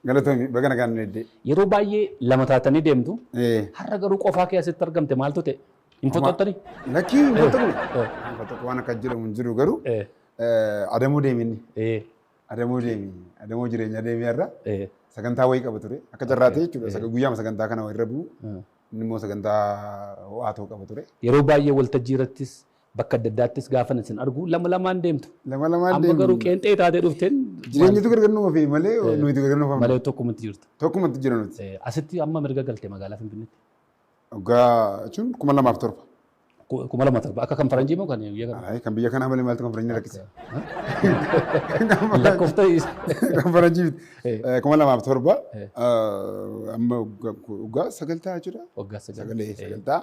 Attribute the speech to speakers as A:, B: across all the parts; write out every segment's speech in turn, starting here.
A: Galatoomi, baga nagaan nu eeddee.
B: Yeroo baay'ee lama taatanii deemtu. Har'a garuu qofaa kee asitti argamte, maaltu ta'e? Hin foxottanii?
A: Lakkii, hin foxoqne. Hin foxoqne, waan akka jedhamu hin jiru garuu Adamoo deeminni. Adamoo deemi. Adamoo jireenya deemee har'a sagantaa wayii qaba ture. Akka carraa ta'e jechuudha. Guyyaama sagantaa kana irra bu'u. Inni immoo sagantaa ho'aa ta'u qaba ture.
B: Yeroo baay'ee waltajjii irrattis, bakka adda addaattis gaafa isin argu lama lamaan deemtu.
A: Lama lamaan
B: Amma
A: deemnu.
B: garuu qeenxee taatee dhufteen.
A: Jireenyitu gargar nu ofi malee nuti gargar nu
B: malee tokkumatti jirtu.
A: Tokkumatti jira nuti.
B: Asitti amma mirga galte magaalaa Finfinneetti.
A: Waggaa jechuun 2007.
B: 2007 akka kan faranjii moo kan biyya kana?
A: Kan biyya kanaa malee maaltu kan faranjii rakkise?
B: Lakkoofta
A: Kan faranjii miti. 2007, amma waggaa 9 ta'a jechuudha.
B: Waggaa 9.
A: Sagalee 9 ta'a.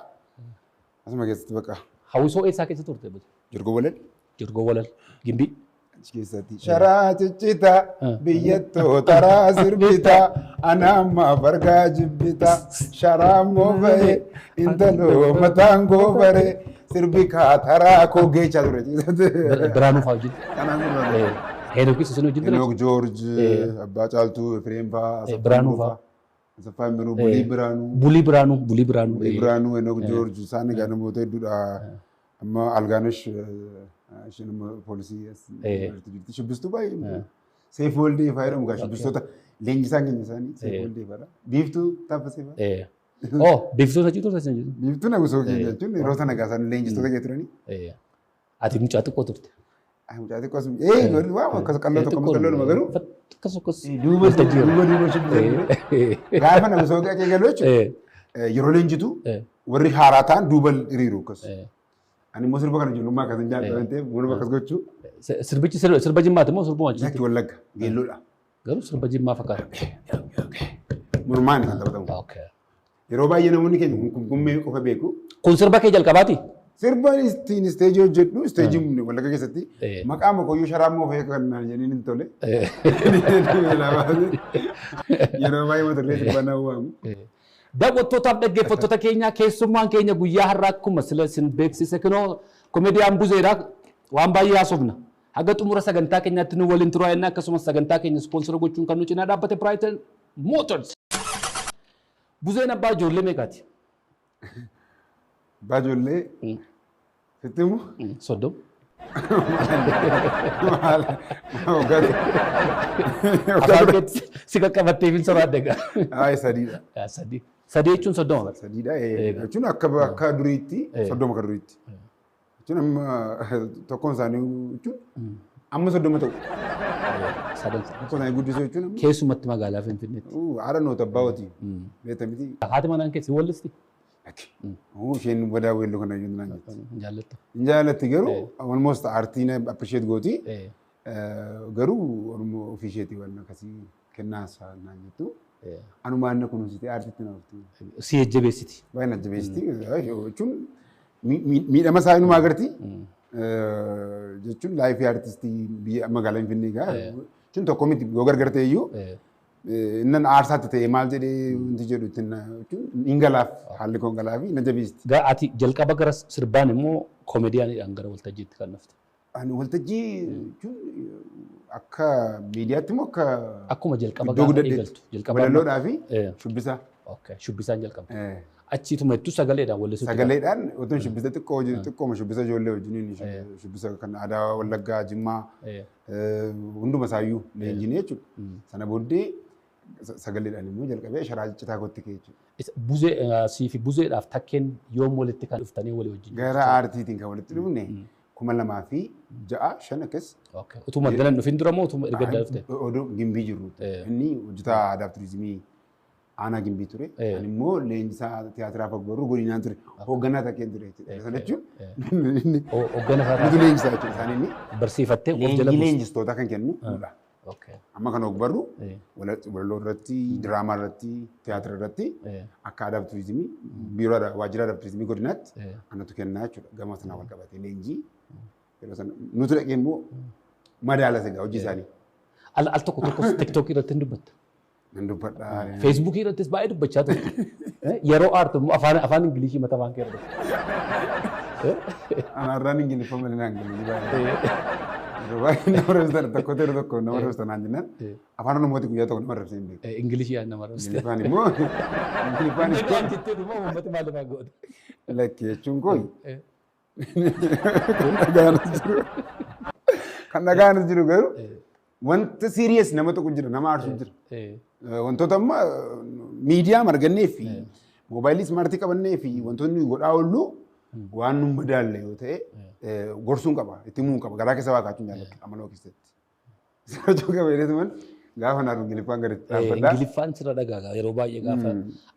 A: Asuma keessatti bakka.
B: Hawwisoo eessaa keessa turte?
A: Jirgoo Walal.
B: Jirgoo Walal. Gimbii.
A: Achi keessatti. Sharaa ciccitaa, biyyattuu taraa sirbitaa, anaamma bargaa jibbitaa, sharaa moofa'ee, intaloo mataan goofaree, sirbi kaataraa koo geechaa ture.
B: Biraanuu fa'aa wajjin.
A: Kanaan dura.
B: Heenokis isin wajjin ture.
A: Henook Joorj, Abbaa Caaltuu, Efreem fa'aa, Asaffaa
B: Biraanuu
A: Imruu
B: fa'aa.
A: Asaffaa Imruu, Bulii Biraanuu.
B: Bulii Biraanuu. Bulii Biraanuu.
A: Bulii Biraanuu, Henook Joorj, isaan egaa namoota hedduudha. Amma Algaanesh isheen immoo poolisii as jirti. Shubbistuu baay'ee. Seef Woldee fa'aa jedhamu egaa shubbistoota leenjisaan keenya isaanii Seef Woldee fa'aadha. Biiftuu Taaffasee fa'aa.
B: Oh, biiftuu sajii turte isin jedhu.
A: Biiftuu nagusoo keenya jechuun yeroo sana egaa isaan leenjistoota kee turanii.
B: Ati mucaa xiqqoo turte.
A: Mucaa xiqqoo sun waan akkas qalloo tokko qalloodhuma garuu.
B: Akkas akkas.
A: Duuba duuba duuba shubbisan ture. Gaafa nagusoo qe'ee galu jechuudha. Yeroo leenjitu warri haaraa ta'an duuba hiriiru akkas. Ani immoo sirba kana ijoollummaa akkas hin jaalladhu waan ta'eef morma akkas gochuu.
B: Sirbichi sirba Jimmaati moo sirbuma
A: achitti? Lakki, Wallagga geelloodha.
B: Garuu sirba Jimmaa fakkaata.
A: Mormaan kan taphatamu. Yeroo baay'ee namoonni keenya kunkummee qofa beeku.
B: Kun sirba kee jalqabaati?
A: Sirba ittiin isteejii hojjedhu, isteejii Wallagga keessatti maqaa Mokoyyuu Sharaa Moofee kan naan jedhaniin hin tole. Yeroo baay'ee mata duree sirbaa na waamu.
B: Daawwattootaaf dhaggeeffattoota keenya, keessummaan keenya guyyaa har'aa akkuma sila isin beeksise kinoo komediyaan Buzeedha. Waan baay'ee haasofna. Haga xumura sagantaa keenyaatti nu waliin turaa jenna, akkasumas sagantaa keenya sponsor gochuun kan nu cinaa dhaabbate Brighton Motors. Buzeen abbaa ijoollee meeqaati?
A: Abbaa ijoollee sitti himu?
B: 30.
A: Maal?
B: Afaan keetti si qaqqabattee hin soraadde egaa.
A: Ay, sadiidha.
B: Sadii. Sadii jechuun 30 bara.
A: Sadiidha. Jechuun akka duriitti 30, akka duriitti. Jechuun amma tokkoon isaanii jechuun amma 30 ta'u.
B: Sadan.
A: Tokkoon isaanii guddisuu jechuun amma.
B: Keessumatti magaalaa Finfinneetti.
A: Haadha noota abbaa watii. Beekta miti.
B: Haati manaan keessi wallisti?
A: Isheen badaa weelluu kana iyyuu naan jetti.
B: Hin jaallattu.
A: Hin jaallatti garuu almost aartiin appreciate gooti. Garuu Oromoo ofii isheetii waan akkasii kennaa isaa naan jettu. Anumaan na kunuunsitee aartitti na oofti.
B: Si jajjabeessiti.
A: Baay'ee na jajjabeessiti. Jechuun miidhama isaa inumaa agarti. Jechuun life aartistii biyya magaalaa Finfinnee gaa. Jechuun tokko miti, yoo gargar ta'e iyyuu innan aarsaatti ta'e maal jedhee wanti jedhu ittiin jechuun hin galaaf, haalli koon galaafi na jabeessiti.
B: Ati jalqaba gara sirbaan immoo koomediyaaniidhaan gara waltajjiitti kan dhufte.
A: Ani waltajjii jechuun akka miidiyaatti immoo akka
B: Akkuma jalqaba
A: iddoo
B: gaafa
A: guddadheetti.
B: eegaltu. Jalqaba
A: Walaloodhaa fi shubbisa.
B: Okay. Shubbisaan jalqabde. Achiituma ittuu sagaleedhaan wallisuutti.
A: Sagaleedhaan otoo shubbisa xiqqoo xiqqooma shubbisa ijoollee wajjiniin shubbisa kan aadaa Wallaggaa, Jimmaa, hunduma isaayyuu leenjinee jechuudha. Sana booddee sagaleedhaan immoo jalqabee sharaa ciccitaa kootti ka'e jechuudha.
B: Buzee sii fi Buzeedhaaf takkeen yoom walitti kan dhuftanii walii wajjin?
A: Gara aartiitiin kan walitti dhufne 2006, 5 akkas.
B: Okay. Utuma galan dhufin dura moo utuma erga dhufte?
A: Odoo Gimbii jirru. Inni hojjetaa aadaa fi turizimii aanaa Gimbii ture. Ani immoo leenjisaa tiyaatiraa faggoorru godinaan ture. Hoogganaa takkeen ture jechuudha. Sana jechuun inni
B: Hoogganaa isaa
A: nutu leenjisaa jechuudha. Isaan inni
B: barsiifattee of jala
A: leenjii
B: buuste.
A: leenjistoota kan kennu nudha. Amma kan ogbarru walaloo irratti, diraamaa irratti, tiyaatira irratti akka aadaa fi turizimii biiroo waajjira aadaa fi turizimii godinaatti anatu kennaa jechuudha. Gama sanaa wal qabatee leenjii yeroo sana nutu dhaqee immoo madaala egaa hojii isaanii.
B: Al tokko tokkos TikTok irratti hin dubbatta.
A: Nan dubbadha.
B: Feesbuukii irrattis baay'ee dubbachaa turte. Yeroo aartu immoo afaan Ingilishii mata afaan kee irratti.
A: Anaarraan Ingiliffa malee naan galu baay'ee. Yeroo baay'ee nama arrabsitan tokko ta'e tokko nama arrabsitan naan jennaan afaan Oromooti guyyaa tokko nama arrabsee hin beeku.
B: Ingilishii nama arrabsite.
A: Ingiliffaan immoo Ingiliffaan immoo
B: Jettee dhuma uummati maal godha?
A: Lakki jechuun koo kan dhaga'anis jiru. Kan dhaga'anis jiru garuu wanta serious nama tokko jira, nama aarsu jira. Wantoota amma miidiyaa margannee fi moobaayilii smartii qabannee fi wantoonni godhaa oollu waan nu madaalle yoo ta'e gorsuun qaba, itti himuun qaba, garaa keessa waa kaachuun jaalladhu amaloo keessatti. Sirachuu qaba jedheetuman gaafa naan Ingiliffaan gadi dhaabbadhaa.
B: Ingiliffaan sirra dhagaaga yeroo baay'ee gaafa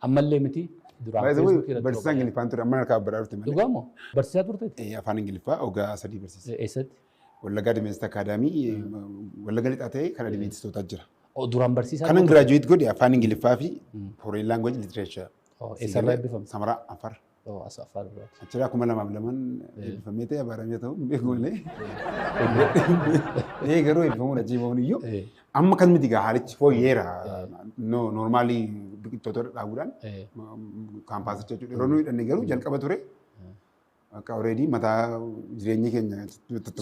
B: ammallee miti duraan Feesbuukii irratti.
A: Barsiisaa Ingiliffaan ture, amma harkaa baraa dhufte malee.
B: Dhugaamoo? Barsiisaa turte?
A: Afaan Ingiliffaa waggaa 3 barsiisa.
B: Eessatti?
A: Wallaggaa Adventist Academy, Wallagga Lixaa ta'e kan Adventistootaa jira.
B: Duraan barsiisaa
A: Kanan graduate godhe afaan Ingiliffaa fi foreign language literature.
B: Eessarraa eebbifamte?
A: Samaraa, Afar.
B: As Afar irraati.
A: Achirraa 2002n eebbifamee ta'e abaaramee ta'u hin beeku malee. Garuu eebbifamuun achii bahuun iyyuu amma kan miti gaa haalichi fooyyeera. No, normally biqiltoota dhaabuudhaan kaampaasicha jechuudha. Yeroo nuyi hidhanne garuu jalqaba ture. Akka already mataa jireenyi keenya.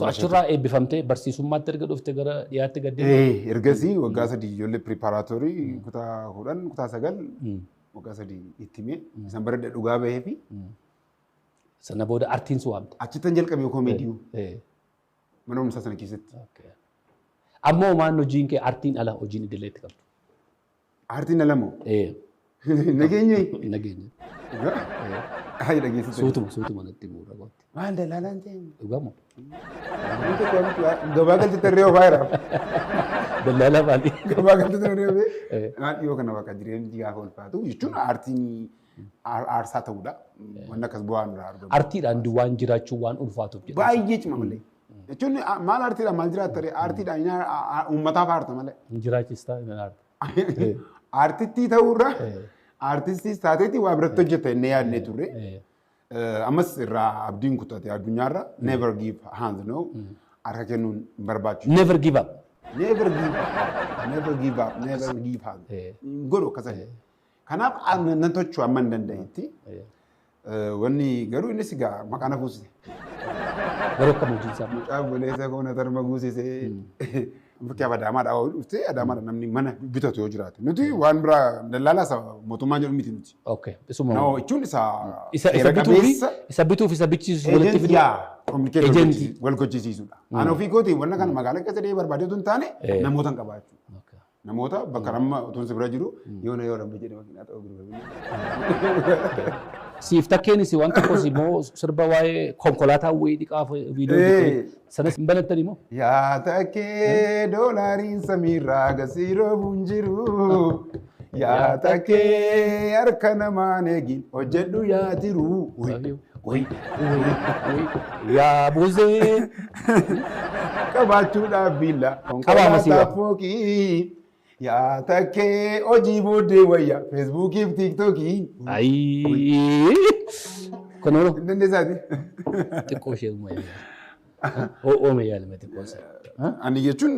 B: So achirraa eebbifamtee barsiisummaatti erga dhufte gara dhiyaatti gad deemte?
A: Ergasii waggaa 3 ijoollee preparatory kutaa 10, kutaa 9 waggaa 3 itti himee isaan baradhe dhugaa bahee fi
B: Sana booda artiin si waamte.
A: Achittan jalqabe koomeedii mana barumsaa sana keessatti.
B: Ammoo maan hojiin kee artiin ala hojiin idileetti qabdu?
A: Aartiin ala moo? Nageenye.
B: Nageenya.
A: Ay, dhageessite.
B: Suutuma suutuma natti bu'uura gootti.
A: Maal dalaalaan ta'e?
B: Dhugamoo?
A: Gabaa galti tarree ofaa jira.
B: Dallaalaa maali?
A: Gabaa galti tarree ofee. Waan dhiyoo kana bakka jireenyi gaafa ulfaatu jechuun aartiin aarsaa ta'uudha. Wanni akkas bu'aan irraa argamu.
B: Artiidhaan waan jiraachuu waan ulfaatuuf jedha.
A: Baay'ee cima malee. Jechuun maal aartiidhaan maal jiraatta ree? Aartiidhaan uummataaf aarta malee.
B: Hin jiraachistaa hin aarta.
A: Aartittii ta'uurra aartistis taateeti waa biratti hojjeta inni yaadnee turre. Ammas irraa abdiin kutate addunyaarra never give hand, no, harka kennuun hin barbaachisu.
B: Never give up.
A: Never give up. Never give up. Never give up. Godhu akkasani. Kanaaf nan tochuu amma hin danda'etti. Wanni garuu innis egaa maqaa na fuusise.
B: Garuu akkam hojiin isaa?
A: Mucaa obboleessa koo na tarma guusisee. Fakkii Adaamaadhaa dhuftee Adaamaadha namni mana bitatu yoo jiraate. Nuti waan biraa dallaalaa isa mootummaan jedhu miti nuti.
B: Okay. Isuma.
A: No, jechuun isa
B: Isa
A: seera
B: bituu fi
A: qabeessa
B: isa bituuf isa bichisiisu walitti fiduu.
A: yaa communicate
B: Agentii.
A: wal gochisiisudha. Ani ofii kootiin wanna kana magaalaa keessa deemee barbaadee otoo hin taane namoota hin qabaachuu. Namoota bakka amma utuun si bira jiru yoo na yoo rabbi jedhe makiinaa ta'uu gurguranii.
B: Siif takkeenis waan tokkos immoo sirba waa'ee konkolaataa wayii dhiqaaf viidiyoo hojjettee sanas hin banattanii moo?
A: Yaa takkee doolaariin samiirraa gasii roobuun jiru. Yaa takkee harka namaan eegin hojjedhu yaa tiru.
B: Uy, uy, uy, yaa buzee.
A: Qabaachuudhaaf billa
B: Qabaa masiiba.
A: konkolaataa fooqii. Yaa takkee hojii booddee wayya Feesbuukii fi TikTokii.
B: Ayii. Kun
A: Hin dandeessaati.
B: xiqqoo ishee uuma yaala. Oome yaalame xiqqoo isaa.
A: Ani jechuun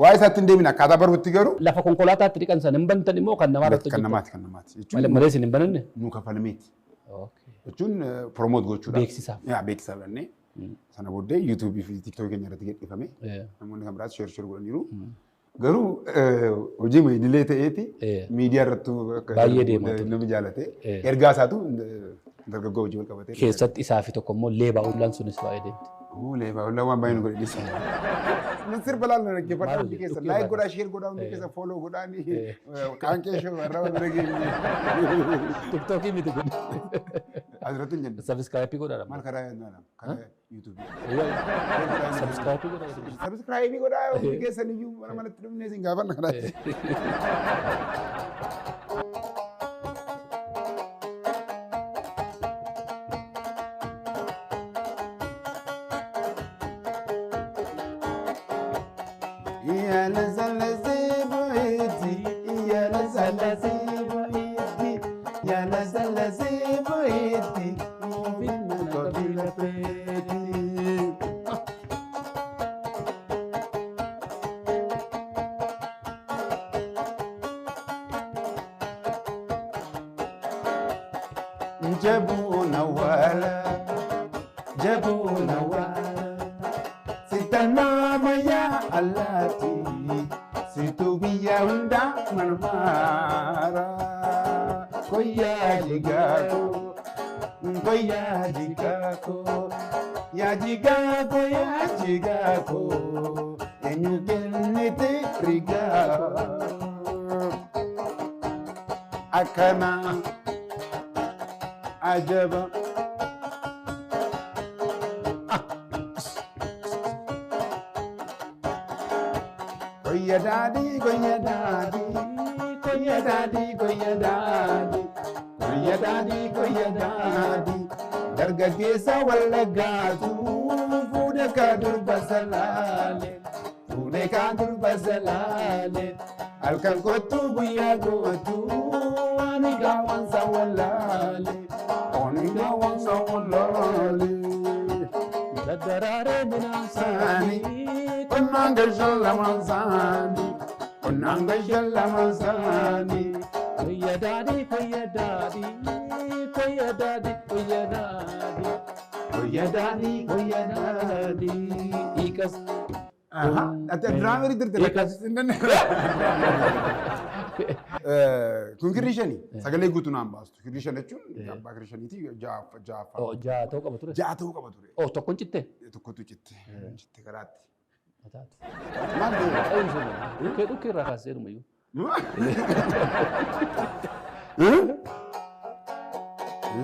A: waa'ee isaatti hin deemine akkaataa baruutti garuu.
B: Lafa konkolaataatti dhiqan sana hin bantan immoo kan namaa irratti
A: Kan namaati, kan namaati. Jechuun
B: Malee isin hin bananne?
A: Nu kafalmeeti. Jechuun promote gochuudhaaf.
B: Beeksisaaf.
A: Yaa, beeksisaaf jennee. Sana booddee YouTubeii fi TikTokii keenya irratti gadhiifame. Namoonni kan biraas share share godhaniiru. Garuu hojii idilee ta'eeti miidiyaa irrattuu akka
B: Baay'ee deemaa ture.
A: namni jaalate ergaa isaatu dargaggoo hojii wal qabatee.
B: Keessatti isaa fi tokko immoo leebaa ullaan sunis baay'ee deemti.
A: Oo, leebaa ullaan waan baay'ee nu godhe dhiisa. Sirba laal na dhaggeeffadhaa
B: Maal
A: hundi keessa
B: hojjetu?
A: like godhaa, share godhaa, hundi keessa follow godhaa, qaanqee shoo arraba bira geenye.
B: TikTokii miti kun.
A: Asirratti hin jennu.
B: Subscribe godhaa.
A: Maal karaa karaa YouTubeii.
B: Subscribe godhaa.
A: Subscribe godhaa hundi keessan iyyuu, mana manatti dhufnee isin gaafanna karaa. Jabuna wala, jabuna wala, si Intalmaa yaa allaatti situ biyya hundaa marmaara. Koyyaa jigaako, koyyaa jigaako, yaa jigaako, yaa jigaako, eenyu kennite rigaa. Akkana ajaba. Koyya daadii, koyya daadii, koyya daadii, koyya daadii, koyya daadii, koyya daadii. Dargaggeessa Wallaggaatu fuudhe kaa durba salaale, fuudhe kaa durba salaale. Halkan kottu, guyyaa gootu, ani gaawwansa wallaale, ani gaawwansa wallaale.
B: Daddaraaree minaan
A: Saani, qonnaan gashan lamaan saani, qonnaan gashan lamaan saani.
B: Koyya daadii, koyya daadii, koyya daadii, koyya daadii.
A: Koyya daadii, koyya daadii.
B: Hiikas.
A: Diraama dirte.
B: Hiikas.
A: Kun kirrii shani sagalee guutuu naan baastu. Kirrii shan jechuun abbaa kirrii shaniiti, ja'affaa.
B: Oh, ja'a ta'uu qaba ture.
A: Ja'a ta'uu qaba ture.
B: Oh, tokkoon citte.
A: Tokkotu citte. Citte karaatti.
B: Mataatu.
A: Maal ta'e?
B: Dhukkee dhukkee irraa kaasee dhumayyuu.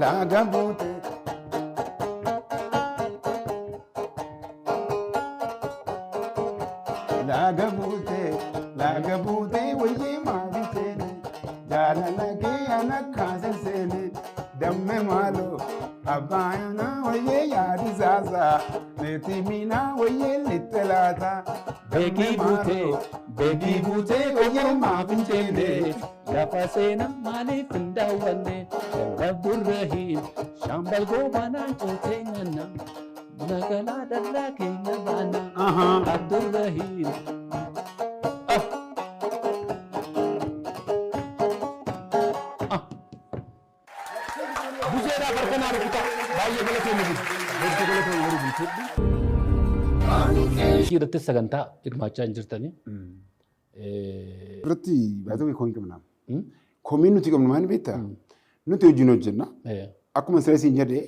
A: Laaga buute. Laaga buute, laaga buute, wayyee maali seene, jaalala kee ana kaase seene, damme maaloo abbaayana wayyee yaadi saasa, meetii miinaa wayyee litte laata.
B: Beekii buutee, beekii buutee, wayyee maaf hin jenne, lafa seenaa maaliif hin daawwanne, Abdurrahiim Shaambal Goobanaan cuutee nyaanna, magaalaa dallaa keenya baana. Abdurrahiim. Ah. Ah. Buzeedhaaf harka naa rukutaa. Baay'ee galatoomii jiru. Hedduu galatoomii warri bulchuu. Irratti sagantaa hirmaachaa hin jirtanii.
A: Irratti baay'ee komii qabna. Komiin nuti qabnu maal beektaa? Nuti hojiin hojjenna. Akkuma siree siin jedhee,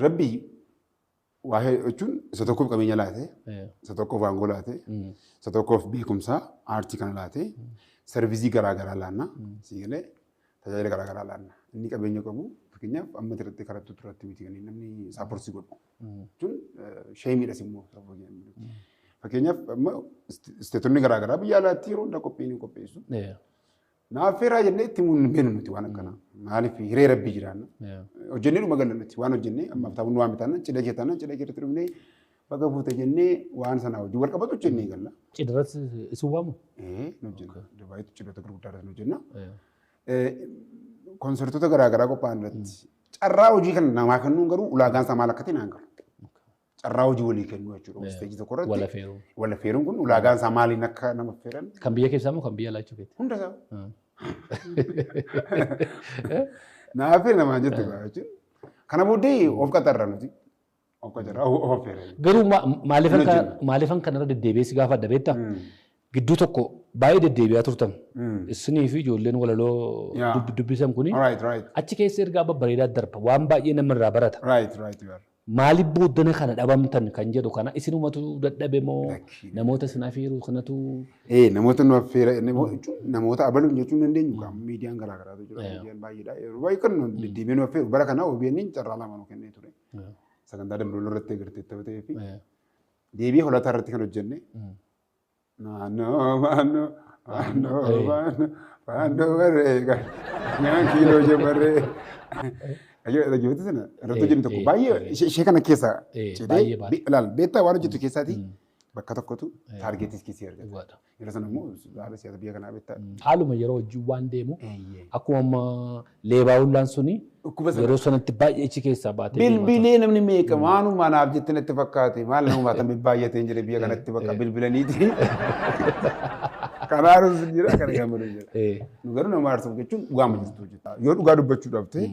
A: Rabbi waa jechuun isa tokkoof qabeenya laate, isa tokkoof aangoo laate, isa tokkoof beekumsa aartii kana laate, service garaa garaa laanna. Sii galee, tajaajila garaa garaa laanna. Inni qabeenya qabu, fakkeenyaaf, amma irratti karattu turatti miti kan namni support godhu. Jechuun sheemiidhas immoo. Fakkeenyaaf, amma isteetonni garaa garaa biyya alaatti yeroo hundaa qophii ni qopheessu. Naaf feeraa jennee itti himuun hin beeknu nuti waan akkanaa. Maaliif, hiree Rabbii jiraanna. Hojjennee dhuma galla nuti waan hojjennee ammaaf taa'uun waan bitaanna, cidha kee taanaan cidha keetti dhufnee bakka buute jennee waan sanaa hojii wal qabatu hojjennee galla.
B: Cidharratti isin waamu?
A: Ee, nu hojjenna. Dubaayitti cidhoota gurguddaa irratti nu hojjenna. Konsertoota garaa garaa qophaa'an irratti carraa hojii kan namaa kennuun garuu ulaagaan isaa maal akka ta'e naan galu. Carraa hojii walii kennuu jechuudha. Isteejii tokko irratti.
B: Wal affeeruu.
A: Wal affeeruun kun ulaagaan isaa maaliin akka nama affeeran?
B: Kan biyya keessaa moo kan biyya alaa jechuudha?
A: Hunda isaa. Naa affeeri namaan jettu jechuun. Kana booddee of qaxarra nuti. Of qaxarra, of affeera.
B: Garuu maaliifan kanarra deddeebi'ee si gaafadha beektaa? Gidduu tokko baay'ee deddeebi'aa turtan. Isinii fi ijoolleen walaloo dubbisan kuni achi keessa ergaa babbareedaa darba. Waan baay'ee namarraa barata.
A: Right, right, you are.
B: Maaliif booddana kana dhabamtan kan jedhu kana, isinumatu dadhabe moo namoota isin affeeru kanatu?
A: Ee, namoota nu affeera jechuun namoota abaluun jechuun dandeenyu qaama miidiyaan garaa garaatu jira. Miidiyaan baay'eedha. Yeroo baay'ee kan nu deddeebi'ee nu affeeru bara kana OBN carraa lama nu kennee ture. Sagantaa Dambaloo irratti agartee taphatee fi deebii Holataa irratti kan hojjenne. Naannoo naannoo naannoo naannoo naannoo barree nyaan kiiloo shamarree. Dhaggeeffate sana irratti hojjenne tokko baay'ee ishee kana keessa
B: Baay'ee baay'ee.
A: Ilaal, beektaa, waan hojjetu keessaatii bakka tokkotu target keessee argata.
B: Dhugaadha.
A: Yeroo sana immoo haala siyaasa biyya kanaa beektaa.
B: Haaluma yeroo hojii waan deemu, akkuma amma leebaa hullaan suni
A: Dhukkuba sana.
B: yeroo sanatti baay'ee achi keessaa baatee deemaa ture.
A: Bilbilee namni meeqa waanuma naaf jette natti fakkaate, maal nama baatame baay'atee jira biyya kanatti, bakka bilbilaniiti. Kanaarus jira, kana gammadu jira. Nu garuu nama aarsuuf jechuun dhugaama jirtu hojjeta. Yoo dhugaa dubbachuudhaaf ta'e,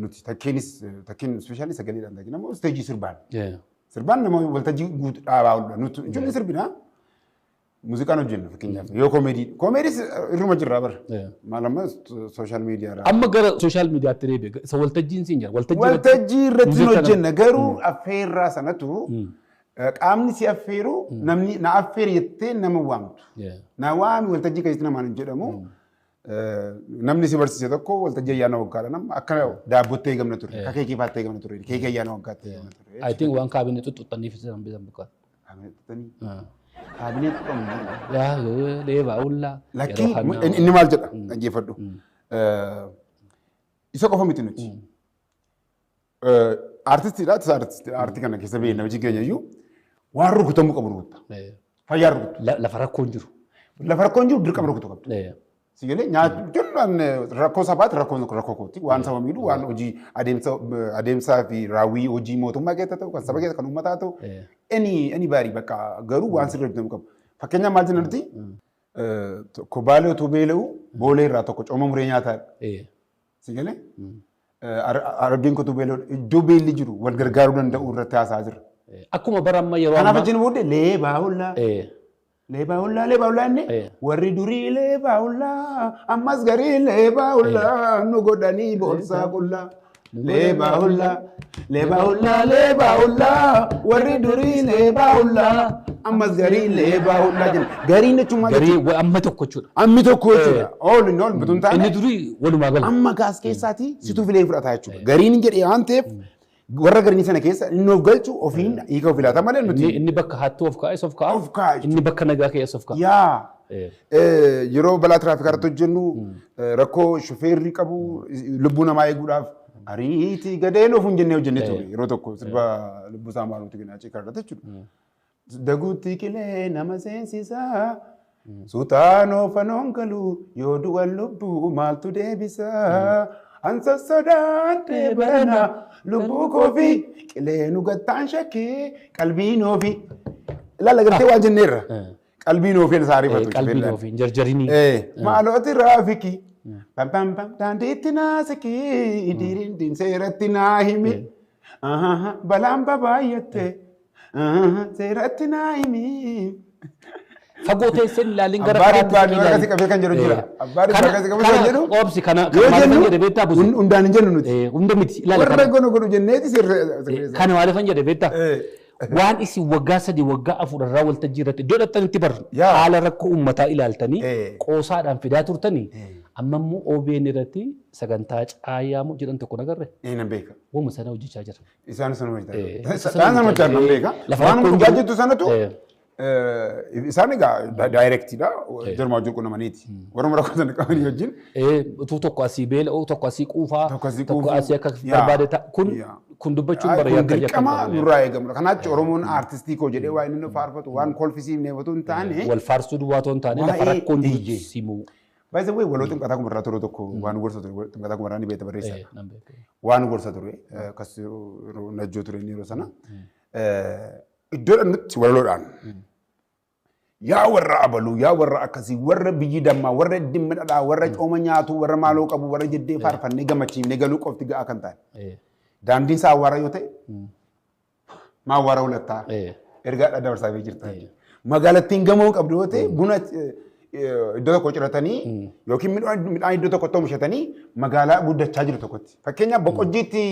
A: nuti takkeenis takkeen especially sagaleedhaan takkeen ammoo isteejii sirbaan. Sirbaan nama waltajjii guutuu dhaabaa ooludha. Nuti jechuun sirbina, muuziqaan hojjennu fakkeenyaaf yoo koomeedii. Koomeediis irruma jirra bara. Maal amma social media irraa.
B: Amma gara social mediaatti deebi'e. Isa waltajjiin siin jira. Waltajjii irratti
A: Waltajjii irratti hin
B: muuziqaa
A: hojjenna, garuu affeerraa sanatu qaamni si affeeru, namni na affeeri jettee nama waamtu. Na waami waltajjii keessatti namaan hin jedhamu. Namni si barsiise tokko waltajjii ayyaana waggaadha, nama akka daabbootti eegamna ture. Akka keekii fa'aatti eegamna ture. Keekii ayyaana waggaatti eegamna ture.
B: I think waan kaabinee xuxuxxaniif isaan bitan buqqaa.
A: Kaabinee tuqamu jiru.
B: Yaa leebaa ullaa.
A: Lakkii, inni maal jedha, dhaggeeffadhu. Isa qofa miti nuti. Artistiidha, isa artistiidha. Aartii kana keessa beekna, hojii keenya iyyuu waan rukutamuu qabu rukutta. Fayyaa rukuttu.
B: Lafa rakkoon jiru.
A: Lafa rakkoon jiru dirqama rukutu qabdu. Si galee nyaachuun rakkoo sabaati, rakkoo rakkoo kooti. Waan saba miidhu, waan hojii adeemsa adeemsaa fi raawwii hojii mootummaa keessa ta'u, kan saba keessa, kan uummataa ta'u, any baarii bakka, garuu waan sirrii hojjetamuu qabu. Fakkeenyaaf maal jenna nuti? Tokko baalee otoo beela'u boolee irraa tokko cooma muree nyaataadha. Si galee? Argeen kutuu beela'u, iddoo beelli jiru wal gargaaruu danda'u irratti haasa'aa jira.
B: Akkuma bara amma yeroo
A: Kanaaf
B: ammaa.
A: achiin booddee leebaa hollaa. Leebaa hollaa, leebaa hollaa, inni warri durii leebaa hollaa, ammas garii leebaa hollaa, nu godhanii boorsaa qullaa. Leebaa hollaa, leebaa hollaa, leebaa hollaa, warri durii leebaa hollaa, ammas garii leebaa hollaa jenna. Gariin jechuun maal
B: Garii
A: jechuudha?
B: amma tokko jechuudha.
A: Ammi tokko jechuudha. Ool inni ool bituun taane.
B: Inni durii walumaa gala.
A: Amma gaas keessaatii situ filee fudhataa jechuudha. Gariin jedhee waan ta'eef warra garii sana keessa inni of galchu ofiin hiika of ilaata malee nuti.
B: Inni bakka hattuu of kaa'es of kaa'a.
A: Of kaa'a jechuudha.
B: Inni bakka nagaa keessa of kaa'a.
A: Yaa. Yeroo balaa tiraafikaa irratti hojjennu, rakkoo shufeerri qabu lubbuu namaa eeguudhaaf ariitii gadeen of hin jennee hojjennee ture yeroo tokko sirba lubbuu isaa maaluuti kenna achii irratti jechuudha. Daguutti qilee nama seensisaa, suutaan oofanoon galu, yoo du'an lubbuu maaltu deebisaa? An sossodaadhee barana lubbuu koofi, qilee nu gattaan shakkee qalbiin oofi. Ilaala gartee waan jenneerra. Qalbiin oofii isaa ariifatu.
B: Qalbiin ofii hin jarjarinii.
A: Maaloo tiraafikii. Pam pam pam, daandiitti naasikii, diriin seeratti naa himi. Balaan babaayyatte, seeratti naa himi.
B: Fagoo teesseen ilaalin gara
A: Abbaa
B: karaatti
A: dhibbaa
B: ilaali.
A: akkasii qabee kan jedhu jira. Abbaa dhibbaa akkasii qabee kan jedhu.
B: Obsi kana
A: Yoo
B: maaliifan
A: jennu
B: jedhe beektaa, Buze?
A: Hundaan hin jennu nuti.
B: Hunda miti. Ilaali
A: Warra
B: kana.
A: gono godhu jenneeti sirre.
B: Kana maaliifan jedhe beektaa? Waan isin waggaa 3, waggaa 4 irraa waltajjii irratti iddoo dhaqxanitti bar haala rakkoo uummataa ilaaltanii qoosaadhaan fidaa turtanii, amma immoo OBN irratti sagantaa caayaamoo jedhan tokko nagarre.
A: Nan beeka.
B: Wama sana hojjechaa jira.
A: Isaan sana hojjetaa.
B: Isa
A: Isaan sana hojjechaa, nan beeka.
B: Lafa
A: Waan
B: rakkoon
A: dhugaa
B: jiru-
A: jettu sanatu isaan egaa directiidha. Jarmaa wajjin qunnamaniiti. Warra rakkoo sana qabanii wajjin.
B: Utuu tokko asii beela'u, tokko asii quufaa,
A: Tokko asii
B: tokko
A: quufuu.
B: asii akka barbaade ta'a. Kun kun dubbachuun bara
A: Kun
B: yakka
A: dirqama nurraa eegamudha. Kanaachi Oromoon aartistii koo jedhee waa inni nu faarfatu waan kolfisiifnee otoo hin taane.
B: Wal faarsuu duwwaa otoo hin taane lafa
A: Waa'ee
B: rakkoon jiru
A: eeyyee.
B: simuu.
A: By the way, waloo Xinqataa Kumarraa ture tokko waan gorsa ture. Xinqataa Kumarraa ni beekta, barreessaa.
B: Nan beeka.
A: Waan gorsa ture akkas yeroo najjoo ture inni yeroo sana. Iddoo nutti walaloodhaan. Yaa warra abaluu, yaa warra akkasii, warra biyyi dammaa, warra dhimma dhadhaa, warra cooma nyaatu, warra maaloo qabu, warra jeddee faarfannee gammachiifnee galuu qofti ga'aa kan ta'e. Daandiin isaa awwaara yoo ta'e, maa awwaara hulattaa? Ergaa dabarsaa jirta. Magaalattiin gamoo qabdu yoo ta'e, buna iddoo tokko ciratanii yookiin midhaan iddoo tokkotti oomishatanii magaalaa guddachaa jiru tokkotti. Fakkeenyaaf Boqojjiitti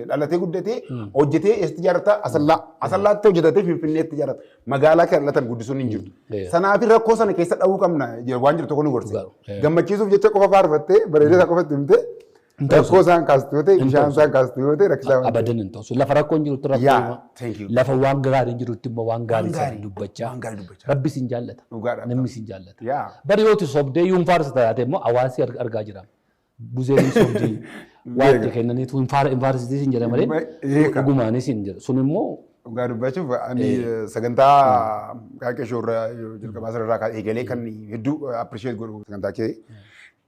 A: dhalatee guddatee hojjetee eessatti ijaarrata? Asallaa. Asallaatti hojjetatee Finfinneetti ijaarrata. Magaalaa kan dhalatan guddisuun hin jirtu. Sanaaf rakkoo sana keessa dha'uu qabna waan jiru tokko nu gorse. Gammachiisuuf jecha qofa faarfattee bareedina qofa itti himtee rakkoo isaan kaastu yoo ta'e, bishaan isaan kaastu yoo ta'e, rakkisaa waan ta'eef.
B: Abadan hin ta'u. Lafa rakkoon jirutti rakkoo
A: Yaa,
B: hima.
A: thank you.
B: Lafa waan gaariin jirutti immoo waan gaarii sana dubbachaa.
A: Waan gaarii dubbachaa.
B: Rabbi sin jaallata.
A: Dhugaadha.
B: Namni sin jaallata.
A: Yaa.
B: Bari yooti sobdee yuun faarsa taate immoo hawaasi argaa jira. Buzeen hin sobdii. Waan itti kennaniitu hin faarsitii sin jedha malee
A: Eeka.
B: dhugumaanis hin jedhu. Sun immoo
A: Dhugaa dubbachuuf ani sagantaa Qaaqee Show irraa jalqabaa sanarraa eegalee kan hedduu appreciate godhu sagantaa kee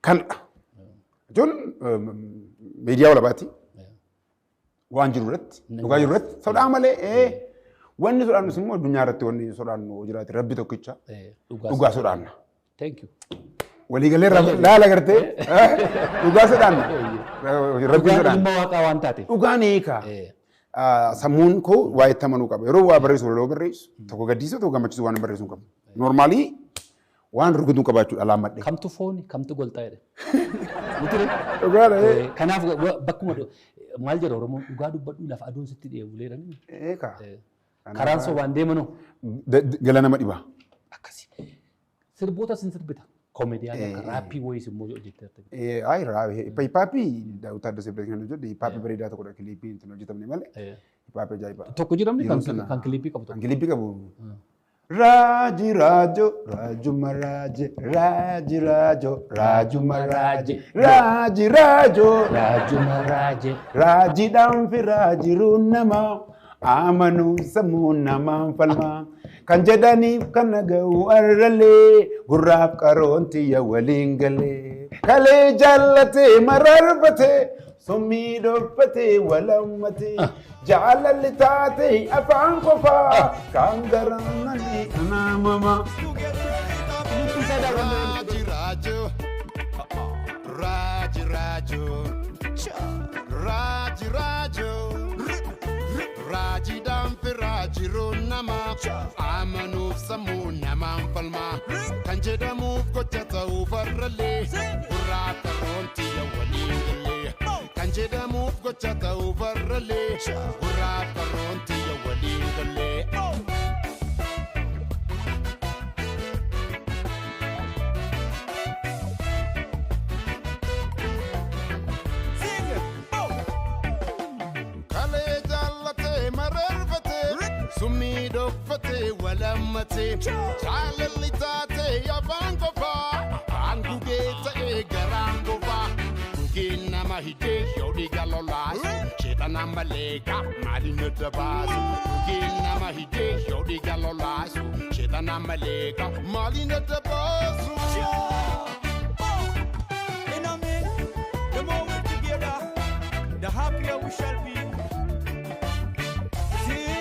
A: kan jechuun miidiyaa walabaatti waan jiru irratti, dhugaa jiru irratti sodaa malee, wanni sodaannus immoo addunyaa irratti wanni sodaannu jiraate rabbi tokkicha
B: dhugaa.
A: Dhugaa sodaanna.
B: Thank you.
A: Waliigalee laala gartee dhugaa sodaanna. Rabbi
B: Dhugaan
A: sodaanna.
B: ilma waaqaa waan taateef.
A: Dhugaan hiika. Sammuun koo waa itti amanuu qaba. Yeroo waa barreessu walaloo barreessu tokko gaddisiisu tokko gammachiisu waan barreessu hin qabu. Normally waan rukutuu qabaachuudha laammadhe.
B: Kamtu fooni kamtu golxaa jedhe. Miti
A: Dhugaadha.
B: Kanaaf bakkuma maal jedha Oromoon dhugaa dubbadhu lafa aduun sitti dhiyeebu leedhani.
A: Eekaa.
B: Karaan sobaan deemanoo.
A: Gala nama dhiba.
B: Akkasi. Sirboota sin sirbita. Koomediyaan akka raappii wayiis immoo hojjetteerta.
A: Ayi hip hopii Daawit Taaddasee biratti kan hojjedhe hip hopii bareedaa tokkodha kiliipii hin hojjetamne malee hip hopii ajaa'ibaa.
B: Tokko jedhamni kan kiliipii qabu
A: tokko. Kan kiliipii qabu. Raaji raajo raajuma raaje raaji raajo raajuma raaje raaji raajo
B: raajuma raaje
A: raajiidhaan fi raajiruun namaa amanuu sammuu namaan falmaa kan jedhaniif kan dhaga'u arralee gurraaf qaroon tiyya waliin galee kalee jaallatee mararfatee summii dhoffatee walammatee jaalalli taatee afaan qofaa kan garaan anaamama.
C: Raaji raajo raaji raajo raaji raajo raajiidhaan fi raajiruun namaa amanuuf sammuu namaan falmaa kan jedhamuuf gocha ta'uuf arralee gurraa qaroon tiyya waliin galee kan jedhamuuf gocha ta'uuf arralee gurraa qaroon tiyya waliin galee. Kalee jaallatee mararfatee summii dhoffatee walammatee jaalalli taatee afaan qofaa afaan gugee ta'ee garaan gofaa gugeen nama hidhee yoo dhiiga lolaasu sheexanaan malee maaliin adda baasu gugeen nama hidhee yoo dhiiga lolaasu sheexanaan malee maaliin adda baasu.
D: In a minute, the more we're together, the happier we shall be. See?